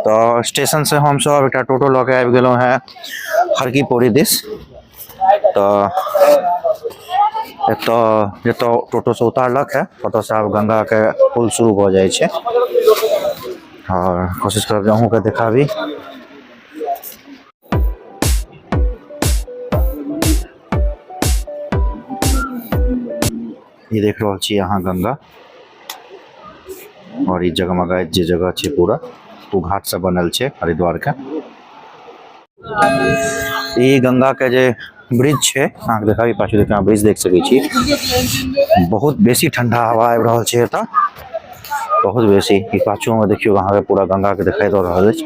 तऽ स्टेशन से हमसब एकटा टोटो लऽ के आबि गेलहुँ हेँ हरकी पौड़ी दिस। तऽ एतऽ जतऽ टोटो से उतारलक है ओतऽ से आब गंगा के पुल शुरू भऽ जाइ छै। और कोशिश करब जे अहूँके देखाबी। ई देख रहल छी अहाँ गंगा और ई जगमगाइत जे जगह छै पूरा ओ घाट से बनल छै हरिद्वार के। ई गंगा के जे ब्रिज छै अहाँ के देखाबी पाछू देख अहाँ ब्रिज देख सकै छी। बहुत बेसी ठंडा हवा आबि रहल छै एतऽ, बहुत बेसी। ई पाछू में देखियौ अहाँ के पूरा गंगा के दिखाई दऽ रहल अछि।